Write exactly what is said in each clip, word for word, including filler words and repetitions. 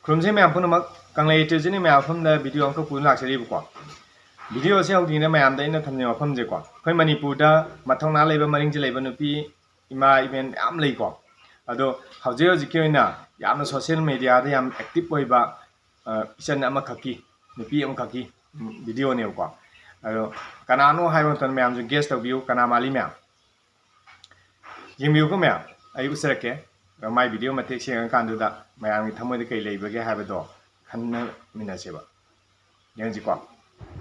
ꯈꯨꯔꯨꯝꯖꯩ ꯃꯌꯥꯝ ꯄꯨꯝꯅꯃꯛ꯫ ꯀꯪꯂꯩ ꯏꯇ꯭ꯔꯤꯖꯤꯅꯤ ꯃꯌꯥꯝ ꯃꯐꯝꯗ ꯚꯤꯗꯤꯑꯣ ꯑꯃꯈꯛ ꯄꯨꯗꯨꯅ ꯂꯥꯛꯆꯔꯤꯕꯀꯣ꯫ ꯚꯤꯗꯤꯑꯣꯁꯦ ꯍꯧꯗ꯭ꯔꯤꯉꯩꯗ ꯃꯌꯥꯝꯗ ꯑꯩꯅ ꯊꯝꯖꯅꯤꯡꯕ ꯋꯥꯐꯝꯁꯦꯀꯣ, ꯑꯩꯈꯣꯏ ꯃꯅꯤꯄꯨꯔꯗ ꯃꯊꯧꯅꯥ ꯂꯩꯕ, ꯃꯔꯤꯡꯁꯦ ꯂꯩꯕ ꯅꯨꯄꯤ ꯏꯃꯥ ꯏꯕꯦꯟ ꯃꯌꯥꯝ ꯂꯩꯀꯣ꯫ ꯑꯗꯣ ꯍꯧꯖꯤꯛ ꯍꯧꯖꯤꯛꯀꯤ ꯑꯣꯏꯅ ꯌꯥꯝꯅ ꯁꯣꯁꯤꯌꯦꯜ ꯃꯦꯗꯤꯌꯥꯗ ꯌꯥꯝ ꯑꯦꯛꯇꯤꯚ ꯑꯣꯏꯕ, ꯑ, ꯏꯆꯟ ꯑꯃꯈꯛꯀꯤ, ꯅꯨꯄꯤ ꯑꯃꯈꯛꯀꯤ, ꯎꯝ, ꯚꯤꯗꯤꯑꯣꯅꯦꯕꯀꯣ꯫ ꯑꯗꯣ ꯀꯅꯥꯅꯣ ꯍꯥꯏꯕ ꯃꯇꯝꯗ ꯃꯌꯥꯝꯁꯨ ꯒꯦꯁ ꯇꯧꯕꯤꯌꯨ, ꯀꯅꯥ ꯃꯥꯜꯂꯤ ꯃꯌꯥꯝ? ꯌꯦꯡꯕꯤꯌꯨꯀꯣ ꯃꯌꯥꯝ, ꯑꯩ ꯎꯠꯆꯔꯛꯀꯦ꯫ ꯑꯗꯣ ꯃꯥꯏ ꯚꯤꯗꯤꯑꯣ ꯃꯇꯦꯛꯁꯦ ꯌꯦꯡꯉꯀꯥꯟꯗꯨꯗ ꯃꯌꯥꯝꯒꯤ ꯊꯃꯣꯏꯗ ꯀꯩ ꯂꯩꯕꯒꯦ ꯍꯥꯏꯕꯗꯣ ꯈꯟꯅꯃꯤꯟꯅꯁꯦꯕ꯫ ꯌꯦꯡꯁꯤꯀꯣ꯫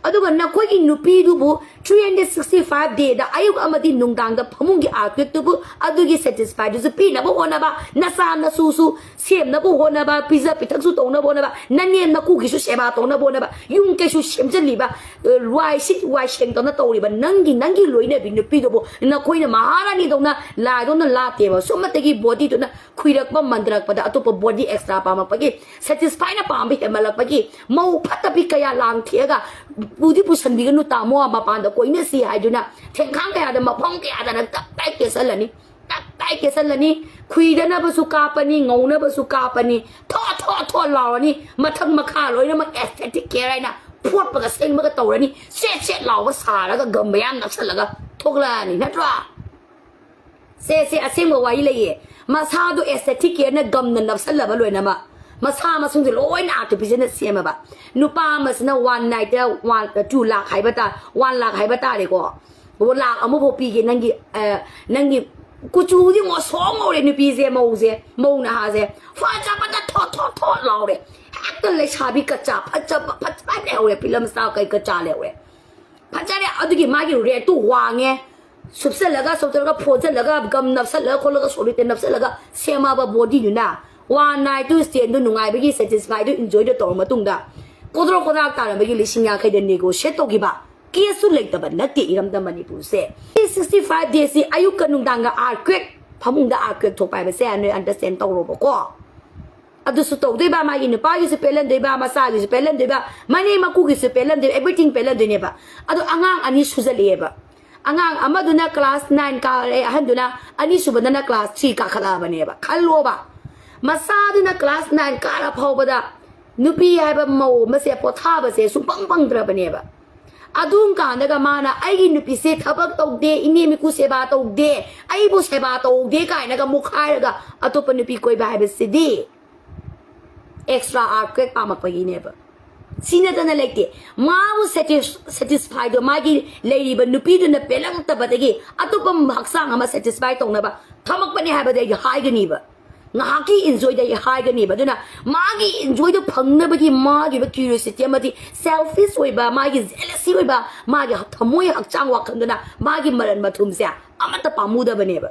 ꯑꯗꯨꯒ ꯅꯈꯣꯏꯒꯤ ꯅꯨꯄꯤꯗꯨꯕꯨ three hundred sixty five dayꯗ ꯑꯌꯨꯛ ꯑꯃꯗꯤ ꯅꯨꯡꯗꯥꯡꯗ ꯐꯃꯨꯡꯒꯤ ꯑꯥꯔꯀꯦꯠꯇꯨꯕꯨ ꯑꯗꯨꯒꯤ ꯁꯦꯇꯤꯁꯐꯥꯏꯗꯨꯁꯨ ꯄꯤꯅꯕ ꯍꯣꯠꯅꯕ, ꯅꯆꯥ ꯅꯁꯨꯁꯨ ꯁꯦꯝꯅꯕ ꯍꯣꯠꯅꯕ, ꯄꯤꯖ ꯄꯤꯊꯛꯁꯨ ꯇꯧꯅꯕ ꯍꯣꯠꯅꯕ, ꯅꯅꯦꯝ ꯅꯀꯨꯒꯤꯁꯨ ꯁꯦꯕꯥ ꯇꯧꯅꯕ ꯍꯣꯠꯅꯕ, ꯌꯨꯝ ꯀꯩꯁꯨ ꯁꯦꯝꯖꯤꯜꯂꯤꯕ, ꯑ, ꯋꯥꯏ ꯁꯤꯠ ꯋꯥꯏ ꯁꯦꯡꯗꯅ ꯇꯧꯔꯤꯕ ꯅꯪꯒꯤ, ꯅꯪꯒꯤ ꯂꯣꯏꯅꯕꯤ ꯅꯨꯄꯤꯗꯨꯕꯨ ꯅꯈꯣꯏꯅ ꯃꯍꯥꯔꯥꯅꯤꯗꯧꯅ ꯂꯥꯏꯗꯧꯅ ꯂꯥꯠꯇꯦꯕ꯫ ꯁꯨꯝꯃꯇꯒꯤ ꯕꯣꯗꯤꯗꯨꯅ ꯈꯨꯏꯔꯛꯄ ꯃꯟꯗꯔꯛꯄꯗ ꯑꯇꯣꯞꯄ ꯕꯣꯗꯤ ꯑꯦꯛꯁꯇ꯭ꯔꯥ ꯄꯥꯝꯃꯛꯄꯒꯤ ꯁꯦꯇꯤꯁꯐꯥꯏꯅ ꯄꯥꯝꯕ ꯍꯦꯟꯃꯜꯂꯛꯄꯒꯤ ꯃꯧ ꯐꯠꯇꯕꯤ ꯀꯌꯥ ꯂꯥꯡꯊꯦꯛꯑꯒ ꯄꯨꯗꯤ ꯄꯨꯁꯟꯕꯤꯒꯅꯨ ꯇꯥꯃꯣ, ꯃꯄꯥꯟꯗ ꯀꯣꯏꯅꯁꯤ ꯍꯥꯏꯗꯨꯅ ꯊꯦꯡꯈꯥꯡ ꯀꯌꯥꯗ ꯃꯐꯝ ꯀꯌꯥꯗꯅ ꯇꯞ ꯇꯥꯏ ꯀꯦꯁꯜꯂꯅꯤ, ꯇꯞ ꯇꯥꯏ ꯀꯦꯁꯜꯂꯅꯤ꯫ ꯈꯨꯏꯗꯅꯕꯁꯨ ꯀꯥꯞꯄꯅꯤ, ꯉꯧꯅꯕꯁꯨ ꯀꯥꯞꯄꯅꯤ, ꯊꯣ ꯊꯣ ꯊꯣ ꯂꯥꯎꯔꯅꯤ꯫ ꯃꯊꯛ ꯃꯈꯥ ꯂꯣꯏꯅꯃꯛ aesthetic care ꯍꯥꯏꯅ ꯐꯣꯠꯄꯒ ꯁꯦꯡꯕꯒ ꯇꯧꯔꯅꯤ꯫ ꯁꯦꯠ ꯁꯦꯠ ꯂꯥꯎꯕ ꯁꯥꯔꯒ ꯒꯝ ꯃꯌꯥꯝ ꯅꯞꯁꯜꯂꯒ ꯊꯣꯛꯂꯛꯑꯅꯤ, ꯅꯠꯇ꯭ꯔꯣ? ꯁꯦ, ꯁꯦ, ꯑꯁꯦꯡꯕ ꯋꯥꯔꯤ ꯂꯩꯌꯦ꯫ ꯃꯁꯥꯗꯣ aesthetic careꯅ ꯒꯝꯅ ꯅꯞꯁꯜꯂꯕ ꯂꯣꯏꯅꯃꯛ꯫ ꯃꯁꯥ ꯃꯁꯨꯡꯁꯦ ꯂꯣꯏꯅ artificialꯅ ꯁꯦꯝꯃꯕ꯫ ꯅꯨꯄꯥ ꯑꯃꯁꯤꯅ one nightꯇ one, two lakh ꯍꯥꯏꯕ ꯇꯥ-, one lakh ꯍꯥꯏꯕ ꯇꯥꯔꯦꯀꯣ꯫ ꯑꯣ, ꯂꯥꯛ ꯑꯃꯐꯥꯎ ꯄꯤꯒꯦ ꯅꯪꯒꯤ, ꯑ, ꯅꯪꯒꯤ ꯀꯨꯆꯨꯗꯤ ꯉꯧꯁꯣꯛ ꯉꯧꯔꯦ ꯅꯨꯄꯤꯁꯦ, ꯃꯧꯁꯦ, ꯃꯧ ꯅꯍꯥꯁꯦ꯫ ꯐꯖꯕꯗ ꯊꯣꯠ ꯊꯣꯠ ꯊꯣꯠ ꯂꯥꯎꯔꯦ꯫ ꯍꯦꯛꯇ ꯂꯩꯁꯥꯕꯤ ꯀꯆꯥ ꯐꯖꯕ, ꯐꯖꯕ ꯂꯩꯍꯧꯔꯦ, ꯐꯤꯂꯝ ꯁ꯭ꯇꯥꯔ ꯀꯩ ꯀꯆꯥ ꯂꯩꯍꯧꯔꯦ꯫ ꯐꯖꯔꯦ, ꯑꯗꯨꯒꯤ ꯃꯥꯒꯤ rateꯇꯨ ꯋꯥꯡꯉꯦ꯫ ꯁꯨꯞꯆꯜꯂꯒ, ꯁꯨꯞꯆꯜꯂꯒ, ꯐꯣꯠꯆꯜꯂꯒ, ꯒꯝ ꯅꯞꯁꯜꯂꯒ ꯈꯣꯠꯂꯒ, solid tape ꯅꯞꯁꯜꯂꯒ ꯁꯦꯝꯃꯕ bodyꯗꯨꯅ one night stand ꯅꯨꯡꯉꯥꯏꯕꯒꯤ satisfyꯗꯨ enjoyꯗꯨ ꯇꯧꯔ ꯃꯇꯨꯡꯗ ꯀꯣꯗ꯭ꯔꯣꯛ ꯀꯣꯗ꯭ꯔꯥꯛ ꯇꯥꯔꯝꯕꯒꯤ ꯂꯤꯁꯤꯡ ꯌꯥꯡꯈꯩꯗ negotiate ꯇꯧꯈꯤꯕ꯫ Caseꯁꯨ ꯂꯩꯇꯕ ꯅꯠꯇꯦ ꯏꯔꯝꯗꯝ ꯃꯅꯤꯄꯨꯔꯁꯦ꯫ Three sixty five daysꯁꯤ ꯑꯌꯨꯛꯀ ꯅꯨꯡꯗꯥꯡꯒ earthquake, ꯐꯃꯨꯡꯗ earthquake ꯊꯣꯛꯄ ꯍꯥꯏꯕꯁꯦ ꯅꯣꯏ understand ꯇꯧꯔꯣꯕꯀꯣ꯫ ꯑꯗꯨꯁꯨ ꯇꯧꯗꯣꯏꯕ, ꯃꯥꯒꯤ ꯅꯨꯄꯥꯒꯤꯁꯨ ꯄꯦꯜꯍꯟꯗꯣꯏꯕ, ꯃꯆꯥꯒꯤꯁꯨ ꯄꯦꯜꯍꯟꯗꯣꯏꯕ, ꯃꯅꯦꯝ ꯃꯀꯨꯒꯤꯁꯨ ꯄꯦꯜꯍꯟꯗꯣꯏꯕ, everything ꯄꯦꯜꯍꯟꯗꯣꯏꯅꯦꯕ꯫ ꯑꯗꯣ ꯑꯉꯥꯡ ꯑꯅꯤ ꯁꯨꯖꯜꯂꯛꯑꯦꯕ꯫ ꯑꯉꯥꯡ ꯑꯃꯗꯨꯅ class nine ꯀꯥꯔꯦ, ꯑꯍꯟꯗꯨꯅ, ꯑꯅꯤꯁꯨꯕꯗꯅ class three ꯀꯥꯈꯠꯂꯛꯑꯕꯅꯦꯕ꯫ ꯈꯜꯂꯣꯕ, ꯃꯆꯥꯗꯨꯅ ꯀ꯭ꯂꯥꯁ ꯅꯥꯏꯟ ꯀꯥꯔ ꯐꯥꯎꯕꯗ ꯅꯨꯄꯤ ꯍꯥꯏꯕ ꯃꯧ ꯑꯃꯁꯦ ꯄꯣꯊꯥꯕꯁꯦ ꯁꯨꯡꯐꯪ ꯐꯪꯗ꯭ꯔꯕꯅꯦꯕ꯫ ꯑꯗꯨꯝ ꯀꯥꯟꯗꯒ ꯃꯥꯅ "ꯑꯩꯒꯤ ꯅꯨꯄꯤꯁꯦ ꯊꯕꯛ ꯇꯧꯗꯦ, ꯏꯅꯦ ꯃꯤꯀꯨ ꯁꯦꯕꯥ ꯇꯧꯗꯦ, ꯑꯩꯕꯨ ꯁꯦꯕꯥ ꯇꯧꯗꯦ" ꯀꯥꯏꯅꯒ ꯃꯨꯛꯈꯥꯏꯔꯒ ꯑꯇꯣꯞꯄ ꯅꯨꯄꯤ ꯀꯣꯏꯕ ꯍꯥꯏꯕꯁꯤꯗꯤ ꯑꯦꯛꯁꯇ꯭ꯔꯥ ꯑꯥꯔꯠꯀ꯭ꯋꯦꯛ ꯄꯥꯝꯃꯛꯄꯒꯤꯅꯦꯕ꯫ ꯁꯤ ꯅꯠꯇꯅ ꯂꯩꯇꯦ꯫ ꯃꯥꯕꯨ ꯁꯦꯇꯤꯁꯐꯥꯏꯗꯣ ꯃꯥꯒꯤ ꯂꯩꯔꯤꯕ ꯅꯨꯄꯤꯗꯨꯅ ꯄꯦꯜꯂꯛꯇꯕꯗꯒꯤ ꯑꯇꯣꯞꯄ ꯍꯛꯆꯥꯡ ꯑꯃ ꯁꯦꯇꯤꯁꯐꯥꯏ ꯇꯧꯅꯕ ꯊꯝꯃꯛꯄꯅꯦ ꯍꯥꯏꯕꯗꯤ ꯑꯩ ꯍꯥꯏꯒꯅꯤꯕ꯫ ꯉꯥꯏꯍꯥꯛꯀꯤ ꯏꯟꯖꯣꯏꯗ ꯑꯩ ꯍꯥꯏꯒꯅꯤꯕ꯫ ꯑꯗꯨꯅ ꯃꯥꯒꯤ ꯏꯟꯖꯣꯏꯗꯣ ꯐꯪꯅꯕꯒꯤ ꯃꯥꯒꯤ ꯑꯣꯏꯕ ꯀ꯭ꯌꯨꯔꯤꯑꯣꯁꯤꯇꯤ ꯑꯃꯗꯤ ꯁꯦꯜꯐꯤꯁ ꯑꯣꯏꯕ, ꯃꯥꯒꯤ ꯖꯦꯂꯁꯤ ꯑꯣꯏꯕ, ꯃꯥꯒꯤ ꯊꯃꯣꯏ ꯍꯛꯆꯥꯡ ꯋꯥꯈꯜꯗꯨꯅ ꯃꯥꯒꯤ ꯃꯔꯟ ꯃꯊꯨꯝꯁꯦ ꯑꯃꯠꯇ ꯄꯥꯝꯃꯨꯗꯕꯅꯦꯕ꯫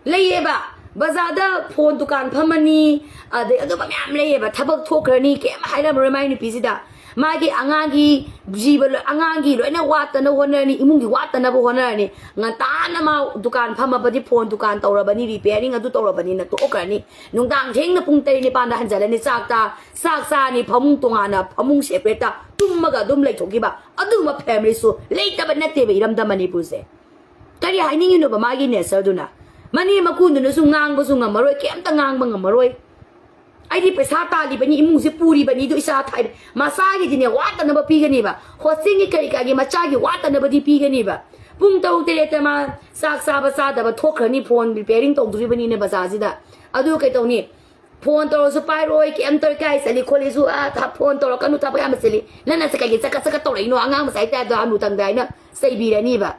ꯂꯩꯌꯦꯕ, ꯕꯖꯥꯔꯗ ꯐꯣꯟ ꯗꯨꯀꯥꯟ ꯐꯝꯃꯅꯤ, ꯑꯗꯩ ꯑꯗꯨꯝꯕ ꯃꯌꯥꯝ ꯂꯩꯌꯦꯕ꯫ ꯊꯕꯛ ꯊꯣꯛꯈ꯭ꯔꯅꯤ, ꯀꯩꯝ ꯍꯥꯏꯔꯝꯃꯔꯣꯏ ꯃꯥꯏ ꯅꯨꯄꯤꯁꯤꯗ꯫ ꯃꯥꯒꯤ ꯑꯉꯥꯡꯒꯤ ꯖꯤꯕ ꯂꯣ-, ꯑꯉꯥꯡꯒꯤ ꯂꯣꯏꯅ ꯋꯥꯠꯇꯅ ꯍꯣꯠꯅꯔꯅꯤ, ꯏꯃꯨꯡꯒꯤ ꯋꯥꯠꯇꯅꯕ ꯍꯣꯠꯅꯔꯅꯤ꯫ ꯉꯟꯇꯥꯅ ꯃꯥ ꯗꯨꯀꯥꯟ ꯐꯝꯃꯕꯗꯤ ꯐꯣꯟ ꯗꯨꯀꯥꯟ ꯇꯧꯔꯕꯅꯤ, ꯔꯤꯄꯦꯌꯥꯔꯤꯡ ꯑꯗꯨ ꯇꯧꯔꯕꯅꯤꯅ ꯇꯣꯛꯈ꯭ꯔꯅꯤ꯫ ꯅꯨꯡꯗꯥꯡ ꯊꯦꯡꯅ ꯄꯨꯡ ꯇꯔꯦꯠ ꯅꯤꯄꯥꯟꯗ ꯍꯟꯖꯜꯂꯅꯤ, ꯆꯥꯛ ꯆꯥ-, ꯆꯥꯛ ꯆꯥꯔꯅꯤ, ꯐꯃꯨꯡ ꯇꯣꯉꯥꯟꯅ, ꯐꯃꯨꯡ ꯁꯦꯄꯔꯦꯠꯇ ꯇꯨꯝꯃꯒ ꯑꯗꯨꯝ ꯂꯩꯊꯣꯛꯈꯤꯕ꯫ ꯑꯗꯨꯒꯨꯝꯕ ꯐꯦꯃꯤꯂꯤꯁꯨ ꯂꯩꯇꯕ ꯅꯠꯇꯦꯕ ꯏꯔꯝꯗꯝ ꯃꯅꯤꯄꯨꯔꯁꯦ꯫ ꯀꯔꯤ ꯍꯥꯏꯅꯤꯡꯉꯤꯅꯣꯕ ꯃꯥꯒꯤ ꯅꯦꯆꯔꯗꯨꯅ? ꯃꯅꯦ ꯃꯀꯨꯟꯗꯨꯅꯁꯨ ꯉꯥꯡꯕꯁꯨ ꯉꯝꯃꯔꯣꯏ, ꯀꯩꯝꯇ ꯉꯥꯡꯕ ꯉꯝꯃꯔꯣꯏ꯫ "ꯑꯩꯗꯤ ꯄꯩꯁꯥ ꯇꯥꯜꯂꯤꯕꯅꯤ, ꯏꯃꯨꯡꯁꯦ ꯄꯨꯔꯤꯕꯅꯤ, ꯑꯗꯨ ꯏꯆꯥ ꯊꯥꯏ"꯫ ꯃꯆꯥꯒꯤꯗꯤꯅꯦ ꯋꯥꯠꯇꯅꯕ ꯄꯤꯒꯅꯦꯕ, ꯍꯣꯁꯇꯦꯜꯒꯤ ꯀꯔꯤ ꯀꯔꯥꯒꯤ ꯃꯆꯥꯒꯤ ꯋꯥꯠꯇꯅꯕꯗꯤ ꯄꯤꯒꯅꯦꯕ꯫ ꯄꯨꯡ ꯇꯔꯨꯛ ꯇꯔꯦꯠꯇ ꯃꯥ ꯆꯥꯛ ꯆꯥꯕ ꯆꯥꯗꯕ ꯊꯣꯛꯈ꯭ꯔꯅꯤ, ꯐꯣꯟ ꯔꯤꯄꯦꯌꯥꯔꯤꯡ ꯇꯧꯗꯣꯔꯤꯕꯅꯤꯅ ꯕꯖꯥꯔꯁꯤꯗ꯫ ꯑꯗꯨ ꯀꯩꯗꯧꯅꯤ? ꯐꯣꯟ ꯇꯧꯔꯁꯨ ꯄꯥꯏꯔꯣꯏ, ꯀꯩꯝ ꯇꯧꯔꯣꯏ, "ꯀꯥꯏ ꯆꯠꯂꯤ ꯈꯣꯠꯂꯤꯁꯨ, ꯑꯥ, ꯊ-, ꯐꯣꯟ ꯇꯧꯔꯛꯀꯅꯨ, ꯊꯕꯛ ꯌꯥꯝꯅ ꯆꯤꯜꯂꯤ, ꯅꯪꯅ ꯁꯤ ꯀꯩꯒꯤ ꯆꯀꯠ ꯆꯀꯠ ꯇꯧꯔꯛꯏꯅꯣ, ꯑꯉꯥꯡ ꯃꯆꯥꯒꯤ ꯇꯥꯏꯞꯇ ꯍꯅꯨ ꯊꯪꯗ" ꯍꯥꯏꯅ ꯆꯩꯕꯤꯔꯅꯤꯕ꯫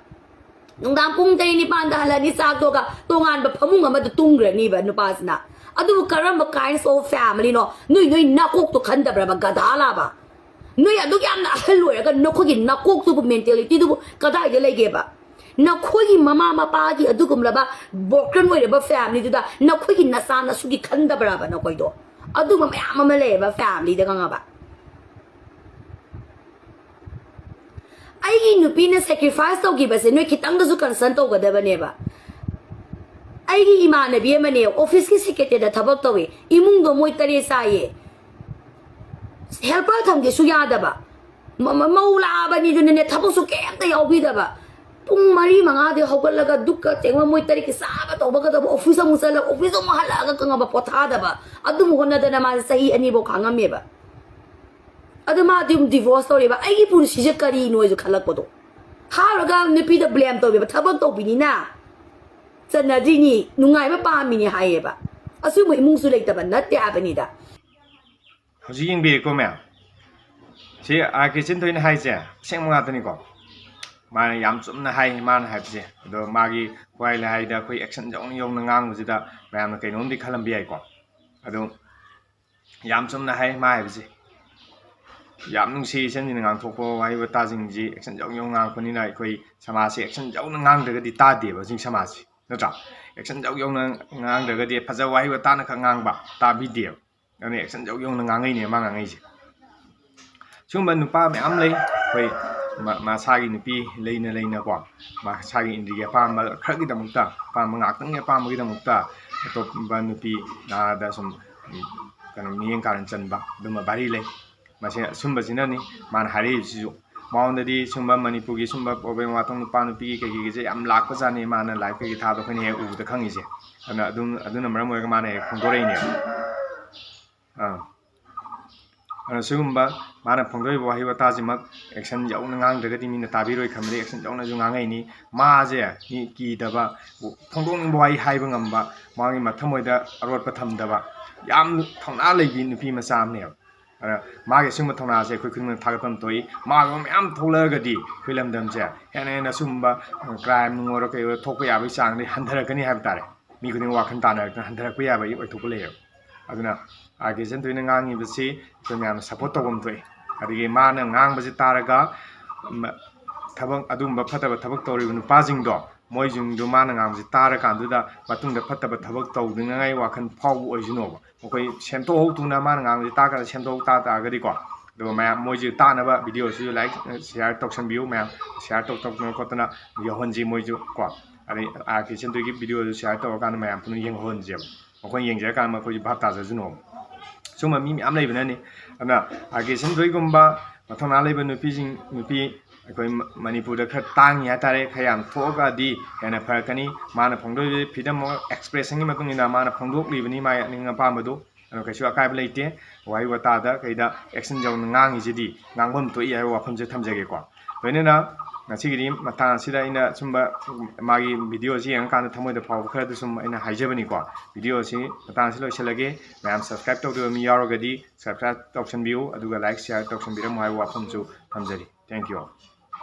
ꯅꯨꯡꯗꯥꯡ ꯄꯨꯡ ꯇꯔꯦꯠ ꯅꯤꯄꯥꯟꯗ ꯍꯜꯂꯅꯤ, ꯆꯥꯛ ꯇꯣꯛꯑꯒ ꯇꯣꯉꯥꯟꯕ ꯐꯃꯨꯡ ꯑꯃꯗ ꯇꯨꯝꯈ꯭ꯔꯅꯤꯕ ꯅꯨꯄꯥꯁꯤꯅ꯫ ꯑꯗꯨꯕꯨ ꯀꯔꯝꯕ kinds of familyꯅꯣ? ꯅꯣꯏ, ꯅꯣꯏ ꯅꯥꯀꯣꯛꯇꯣ ꯈꯟꯗꯕ꯭ꯔꯕ, ꯒꯙꯥ ꯂꯥꯕ? ꯅꯣꯏ ꯑꯗꯨꯛ ꯌꯥꯝꯅ ꯑꯍꯜ ꯑꯣꯏꯔꯒ ꯅꯈꯣꯏꯒꯤ ꯅꯥꯀꯣꯛꯇꯨꯕꯨ, mentalityꯗꯨꯕꯨ ꯀꯗꯥꯏꯗ ꯂꯩꯒꯦꯕ? ꯅꯈꯣꯏꯒꯤ ꯃꯃꯥ ꯃꯄꯥꯒꯤ ꯑꯗꯨꯒꯨꯝꯂꯕ broken ꯑꯣꯏꯔꯕ familyꯗꯨꯗ ꯅꯈꯣꯏꯒꯤ ꯅꯆꯥ ꯅꯁꯨꯒꯤ ꯈꯟꯗꯕ꯭ꯔꯕ ꯅꯈꯣꯏꯗꯣ? ꯑꯗꯨꯒꯨꯝꯕ ꯃꯌꯥꯝ ꯑꯃ ꯂꯩꯌꯦꯕ familyꯗ, ꯈꯪꯉꯕ? ꯑꯩꯒꯤ ꯅꯨꯄꯤꯅ sacrifice ꯇꯧꯈꯤꯕꯁꯦ ꯅꯣꯏ ꯈꯤꯇꯪꯗꯁꯨ concern ꯇꯧꯒꯗꯕꯅꯦꯕ꯫ ꯑꯩꯒꯤ ꯏꯃꯥꯟꯅꯕꯤ ꯑꯃꯅꯦ, officeꯀꯤ secretaryꯗ ꯊꯕꯛ ꯇꯧꯏ, ꯏꯃꯨꯡꯗꯣ ꯃꯣꯏ ꯇꯔꯦꯠ ꯆꯥꯏꯌꯦ꯫ Helper ꯊꯝꯒꯦꯁꯨ ꯌꯥꯗꯕ꯫ ꯃ-, ꯃ-, ꯃꯧ ꯂꯥꯛꯑꯕꯅꯤꯗꯨꯅꯅꯦ, ꯊꯕꯛꯁꯨ ꯀꯩꯝꯇ ꯌꯥꯎꯕꯤꯗꯕ꯫ ꯄꯨꯡ ꯃꯔꯤ ꯃꯉꯥꯗꯤ ꯍꯧꯒꯠꯂꯒ ꯗꯨꯛꯀ ꯇꯦꯡꯉꯣ ꯃꯣꯏ ꯇꯔꯦꯠꯀꯤ ꯆꯥꯕ ꯇꯧꯕꯒꯗꯕ, ꯑꯣꯐꯤꯁ ꯑꯃꯨꯛ ꯆꯠꯂꯒ ꯑꯣꯐꯤꯁ ꯑꯃꯨꯛ ꯍꯜꯂꯛꯑꯒ ꯈꯪꯉꯕ ꯄꯣꯊꯥꯗꯕ, ꯑꯗꯨꯝ ꯍꯣꯠꯅꯗꯅ ꯃꯥꯁꯦ ꯆꯍꯤ ꯑꯅꯤꯐꯧ ꯈꯥꯡꯉꯝꯃꯦꯕ꯫ ꯑꯗꯨ ꯃꯥ ꯑꯗꯨꯝ ꯗꯤꯚꯣꯔꯁ ꯇꯧꯔꯦꯕ꯫ "ꯑꯩꯒꯤ ꯄꯨꯟꯁꯤꯁꯦ ꯀꯔꯤꯅꯣꯁꯨ ꯈꯜꯂꯛꯄꯗꯣ", ꯍꯥꯏꯔꯒ ꯅꯨꯄꯤꯗ ꯕ꯭ꯂꯦꯝ ꯇꯧꯕꯤꯕ꯫ "ꯊꯕꯛ ꯇꯧꯕꯤꯅꯤꯅ ꯆꯟꯅꯗ꯭ꯔꯤꯅꯤ, ꯅꯨꯡꯉꯥꯏꯕ ꯄꯥꯝꯃꯤꯅꯤ" ꯍꯥꯏꯌꯦꯕ꯫ ꯑꯁꯤꯒꯨꯝꯕ ꯏꯃꯨꯡꯁꯨ ꯂꯩꯇꯕ ꯅꯠꯇꯦ ꯍꯥꯏꯕꯅꯤꯗ꯫ ꯍꯧꯖꯤꯛ ꯌꯦꯡꯕꯤꯔꯦꯀꯣ ꯃꯌꯥꯝ, ꯁꯤ ꯑꯥꯔ ꯀꯦ ꯆꯤꯟꯊꯣꯏꯅ ꯍꯥꯏꯁꯦ ꯑꯁꯦꯡꯕ ꯉꯥꯛꯇꯅꯤꯀꯣ꯫ ꯃꯥꯅ ꯌꯥꯝ ꯆꯨꯝꯅ ꯍꯥꯏ ꯃꯥꯅ ꯍꯥꯏꯕꯁꯦ꯫ ꯑꯗꯣ ꯃꯥꯒꯤ ꯋꯥꯍꯩ ꯂꯥꯏꯍꯥꯏꯗ ꯑꯩꯈꯣꯏ ꯑꯦꯛꯁꯟ ꯌꯧꯅ ꯌꯧꯅ ꯉꯥꯡꯕꯁꯤꯗ ꯃꯌꯥꯝꯅ ꯀꯩꯅꯣꯝꯗꯤ ꯈꯜꯂꯝꯕ ꯌꯥꯏꯀꯣ꯫ ꯑꯗꯣ ꯌꯥꯝ ꯆꯨꯝꯅ ꯍꯥꯏ ꯃꯥ ꯍꯥꯏꯕꯁꯦ꯫ ꯌꯥꯝ ꯅꯨꯡꯁꯤ ꯏꯆꯟꯁꯤꯅ ꯉꯥꯡꯊꯣꯛꯄ ꯋꯥꯍꯩ ꯋꯥꯇꯥꯁꯤꯡꯁꯤ꯫ ꯑꯦꯛꯁꯟ ꯌꯧꯅ ꯌꯧꯅ ꯉꯥꯡꯉꯛꯄꯅꯤꯅ ꯑꯩꯈꯣꯏ ꯁꯃꯥꯖꯁꯦ ꯑꯦꯛꯁꯟ ꯌꯧꯅ ꯉꯥꯡꯗ꯭ꯔꯒꯗꯤ ꯇꯥꯗꯦꯕ ꯍꯧꯖꯤꯛ ꯁꯃꯥꯖꯁꯦ, ꯅꯠꯇ꯭ꯔꯥ? ꯑꯦꯛꯁꯟ ꯌꯧ ꯌꯧꯅ ꯉꯥꯡꯗ꯭ꯔꯒꯗꯤ ꯐꯖꯕ ꯋꯥꯍꯩ ꯋꯥꯇꯥꯅ ꯈꯛ ꯉꯥꯡꯕ ꯇꯥꯕꯤꯗꯦꯕ꯫ ꯑꯗꯨꯅ ꯑꯦꯛꯁꯟ ꯌꯧ ꯌꯧꯅ ꯉꯥꯡꯉꯛꯏꯅꯦ ꯃꯥ ꯉꯥꯡꯉꯛꯏꯁꯦ꯫ ꯁꯤꯒꯨꯝꯕ ꯅꯨꯄꯥ ꯃꯌꯥꯝ ꯂꯩ ꯑꯩꯈꯣꯏ ꯃ-, ꯃꯁꯥꯒꯤ ꯅꯨꯄꯤ ꯂꯩꯅ ꯂꯩꯅꯀꯣ, ꯃꯁꯥꯒꯤ ꯏꯟꯗ꯭ꯔꯤꯒꯤ ꯑꯄꯥꯝꯕ ꯈꯔꯒꯤꯗꯃꯛꯇ, ꯑꯄꯥꯝꯕ ꯉꯥꯛꯇꯪꯒꯤ ꯑꯄꯥꯝꯕꯒꯤꯗꯃꯛꯇ ꯑꯇꯣꯞꯄ ꯅꯨꯄꯤ ꯅꯍꯥꯗ ꯁꯨꯝ, ꯎꯝ, ꯀꯩꯅꯣ, ꯃꯤꯠꯌꯦꯡ ꯀꯥꯔꯟ ꯆꯟꯕ ꯑꯗꯨꯝꯕ ꯚꯥꯔꯤ ꯂꯩ꯫ ꯃꯁꯤ ꯑꯁꯨꯝꯕꯁꯤꯅꯅꯤ ꯃꯥꯅ ꯍꯥꯏꯔꯛꯏꯕꯁꯤꯁꯨ꯫ ꯃꯉꯣꯟꯗꯗꯤ ꯁꯨꯝꯕ ꯃꯅꯤꯄꯨꯔꯒꯤ ꯁꯨꯝꯕ ꯄ꯭ꯔꯣꯕ꯭ꯂꯦꯝ ꯋꯥꯊꯣꯛ ꯅꯨꯄꯥ ꯅꯨꯄꯤꯒꯤ ꯀꯩꯀꯩꯒꯤꯁꯦ ꯌꯥꯝ ꯂꯥꯛꯄꯖꯥꯠꯅꯤ, ꯃꯥꯅ ꯂꯥꯏꯔꯤꯛ ꯀꯩꯀꯩ ꯊꯥꯗꯣ ꯑꯩꯈꯣꯏꯅ ꯍꯦꯛ ꯎꯕꯗ ꯈꯪꯉꯤꯁꯦ꯫ ꯑꯗꯨꯅ ꯑꯗꯨꯝ, ꯑꯗꯨꯅ ꯃꯔꯝ ꯑꯣꯏꯔꯒ ꯃꯥꯅ ꯍꯦꯛ ꯐꯣꯡꯗꯣꯔꯛꯏꯅꯦꯕ꯫ ꯑꯥ꯫ ꯑꯗꯨꯅ ꯁꯤꯒꯨꯝꯕ ꯃꯥꯅ ꯐꯣꯡꯗꯣꯔꯛꯏꯕ ꯋꯥꯍꯩ ꯋꯥꯇꯥꯁꯤꯃꯛ ꯑꯦꯛꯁꯟ ꯌꯧꯅ ꯉꯥꯡꯗ꯭ꯔꯒꯗꯤ ꯃꯤꯅ ꯇꯥꯕꯤꯔꯣꯏ ꯈꯟꯕꯗ ꯑꯦꯛꯁꯟ ꯌꯧꯅꯁꯨ ꯉꯥꯡꯉꯛꯏꯅꯤ꯫ ꯃꯥꯁꯦ ꯃꯤ ꯀꯤꯗꯕ, ꯐꯣꯡꯗꯣꯛꯅꯤꯡꯕ ꯋꯥꯍꯩ ꯍꯥꯏꯕ ꯉꯝꯕ, ꯃꯥꯒꯤ ꯃꯊꯃꯣꯏꯗ ꯑꯔꯣꯠꯄ ꯊꯝꯗꯕ, ꯌꯥꯝ ꯊꯧꯅꯥ ꯂꯩꯕꯤ ꯅꯨꯄꯤ ꯃꯆꯥ ꯑꯃꯅꯦꯕ꯫ ꯑꯗ ꯃꯥꯒꯤ ꯑꯁꯤꯒꯨꯝꯕ ꯊꯧꯅꯥꯁꯦ ꯑꯩꯈꯣꯏ ꯈꯨꯗꯤꯡꯃꯛ ꯊꯥꯒꯠꯐꯝ ꯊꯣꯛꯏ꯫ ꯃꯥꯒꯨꯝꯕ ꯃꯌꯥꯝ ꯊꯣꯛꯂꯛꯑꯒꯗꯤ ꯑꯩꯈꯣꯏ ꯂꯝꯗꯝꯁꯦ ꯍꯦꯟꯅ ꯍꯦꯟꯅ ꯑꯁꯨꯝꯕ ꯀ꯭ꯔꯥꯏꯝ ꯅꯨꯡ ꯑꯣꯏꯔꯣ ꯀꯩ ꯑꯣꯏꯔꯣ ꯊꯣꯛꯄ ꯌꯥꯕꯒꯤ ꯆꯥꯡꯗꯤ ꯍꯟꯊꯔꯛꯀꯅꯤ ꯍꯥꯏꯕ ꯇꯥꯔꯦ꯫ ꯃꯤ ꯈꯨꯗꯤꯡꯃꯛ ꯋꯥꯈꯜ ꯇꯥꯅꯔꯛꯇꯅ ꯍꯟꯊꯔꯛꯄ ꯌꯥꯕꯒꯤ ꯑꯣꯏꯊꯣꯛꯄ ꯂꯩꯌꯦꯕ꯫ ꯑꯗꯨꯅ ꯑꯥꯔ ꯀꯦ ꯆꯟꯊꯣꯏꯅ ꯉꯥꯡꯉꯤꯕꯁꯤ ꯑꯩꯈꯣꯏ ꯃꯌꯥꯝꯅ ꯁꯞꯄꯣꯔꯠ ꯇꯧꯐꯝ ꯊꯣꯛꯏ꯫ ꯑꯗꯒꯤ ꯃꯥꯅ ꯉꯥꯡꯕꯁꯤ ꯇꯥꯔꯒ ꯃ-, ꯊꯕꯛ ꯑꯗꯨꯒꯨꯝꯕ ꯐꯠꯇꯕ ꯊꯕꯛ ꯇꯧꯔꯤꯕ ꯅꯨꯄꯥꯁꯤꯡꯗꯣ, ꯃꯣꯏꯁꯤꯡꯗꯣ ꯃꯥꯅ ꯉꯥꯡꯕꯁꯤ ꯇꯥꯔꯀꯥꯟꯗꯨꯗ ꯃꯇꯨꯡꯗ ꯐꯠꯇꯕ ꯊꯕꯛ ꯇꯧꯗꯅꯉꯥꯏ ꯋꯥꯈꯜ ꯐꯥꯎꯕ ꯑꯣꯏꯁꯅꯣꯕ꯫ ꯃꯈꯣꯏ ꯁꯦꯝꯗꯣꯛꯍꯧ ꯊꯨꯅ, ꯃꯥꯅ ꯉꯥꯡꯕꯁꯤ ꯇꯥꯔꯀꯥꯟꯗ ꯁꯦꯝꯗꯣꯛꯍꯧ ꯇꯥ ꯇꯥꯔꯒꯗꯤꯀꯣ, ꯑꯗꯨꯒ ꯃꯌꯥꯝ ꯃꯣꯏꯁꯨ ꯇꯥꯅꯕ ꯚꯤꯗꯤꯑꯣꯁꯤꯁꯨ ꯂꯥꯏꯛ, ꯁꯤꯌꯥꯔ ꯇꯧꯁꯟꯕꯤꯌꯨ ꯃꯌꯥꯝ, ꯁꯤꯌꯥꯔ ꯇꯧ-, ꯇꯧꯗꯅ ꯈꯣꯠꯇꯅ ꯌꯧꯍꯟꯁꯤ ꯃꯣꯏꯁꯨ ꯀꯣ꯫ ꯑꯗꯩ ꯑꯥꯔ ꯀꯦ ꯆꯟꯊꯣꯏꯒꯤ ꯚꯤꯗꯤꯑꯣꯗꯨ ꯁꯤꯌꯥꯔ ꯇꯧꯔꯀꯥꯟꯗ ꯃꯌꯥꯝ ꯄꯨꯟꯅ ꯌꯦꯡꯍꯧꯍꯟꯁꯦꯕ꯫ ꯃꯈꯣꯏ ꯌꯦꯡꯖꯔꯀꯥꯟꯗ ꯃꯈꯣꯏꯁꯨ ꯚꯥꯞ ꯇꯥꯖꯁꯅꯣꯕ꯫ ꯁꯨꯝꯕ ꯃꯤ ꯃꯌꯥꯝ ꯂꯩꯕꯅꯅꯤ꯫ ꯑꯗꯨꯅ ꯑꯥꯔ ꯀꯦ ꯆꯟꯊꯣꯏꯒꯨꯝꯕ ꯃꯊꯧꯅꯥ ꯂꯩꯕ ꯅꯨꯄꯤꯁꯤꯡ, ꯅꯨꯄꯤ ꯑꯩꯈꯣꯏ ꯃ- ꯃꯅꯤꯄꯨꯔꯗ ꯈꯔ ꯇꯥꯡꯉꯤ ꯍꯥꯏꯇꯥꯔꯦ, ꯈꯔ ꯌꯥꯝ ꯊꯣꯛꯑꯒꯗꯤ ꯍꯦꯟꯅ ꯐꯔꯛꯀꯅꯤ꯫ ꯃꯥꯅ ꯐꯣꯡꯗꯣꯛꯂꯤꯕ freedom of expressionꯒꯤ ꯃꯇꯨꯡ ꯏꯟꯅ ꯃꯥꯅ ꯐꯣꯡꯗꯣꯛꯂꯤꯕꯅꯤ ꯃꯥꯒꯤ ꯑꯅꯤꯡ ꯑꯄꯥꯝꯕꯗꯨ, ꯑꯗꯣ ꯀꯩꯁꯨ ꯑꯀꯥꯏꯕ ꯂꯩꯇꯦ꯫ ꯋꯥꯍꯩ ꯋꯥꯇꯥꯗ ꯀꯩꯗ action ꯌꯧꯅ ꯉꯥꯡꯉꯤꯁꯤꯗꯤ ꯉꯥꯡꯐꯝ ꯊꯣꯛꯏ ꯍꯥꯏꯕ ꯋꯥꯐꯝꯁꯦ ꯊꯝꯖꯒꯦꯀꯣ꯫ ꯂꯣꯏꯅꯅ ꯉꯁꯤꯒꯤꯗꯤ ꯃꯇꯥꯡ ꯑꯁꯤꯗ ꯑꯩꯅ ꯁꯨꯝꯕ ꯃꯥꯒꯤ videoꯁꯤ ꯌꯦꯡꯉꯀꯥꯟꯗ ꯊꯃꯣꯏꯗ ꯐꯥꯎꯕ ꯈꯔꯗꯨ ꯁꯨꯝ ꯑꯩꯅ ꯍꯥꯏꯖꯕꯅꯤꯀꯣ꯫ Videoꯁꯤ ꯃꯇꯥꯡ ꯑꯁꯤ ꯂꯣꯏꯁꯤꯜꯂꯒꯦ꯫ ꯃꯌꯥꯝ subscribe ꯇꯧꯗꯕ ꯃꯤ ꯌꯥꯎꯔꯒꯗꯤ subscribe ꯇꯧꯁꯟꯕꯤꯌꯨ, ꯑꯗꯨꯒ like share ꯇꯧꯁꯟꯕꯤꯔꯝꯃꯨ ꯍꯥꯏꯕ ꯋꯥꯐꯝꯁꯨ ꯊꯝꯖꯔꯤ꯫ Thank you all.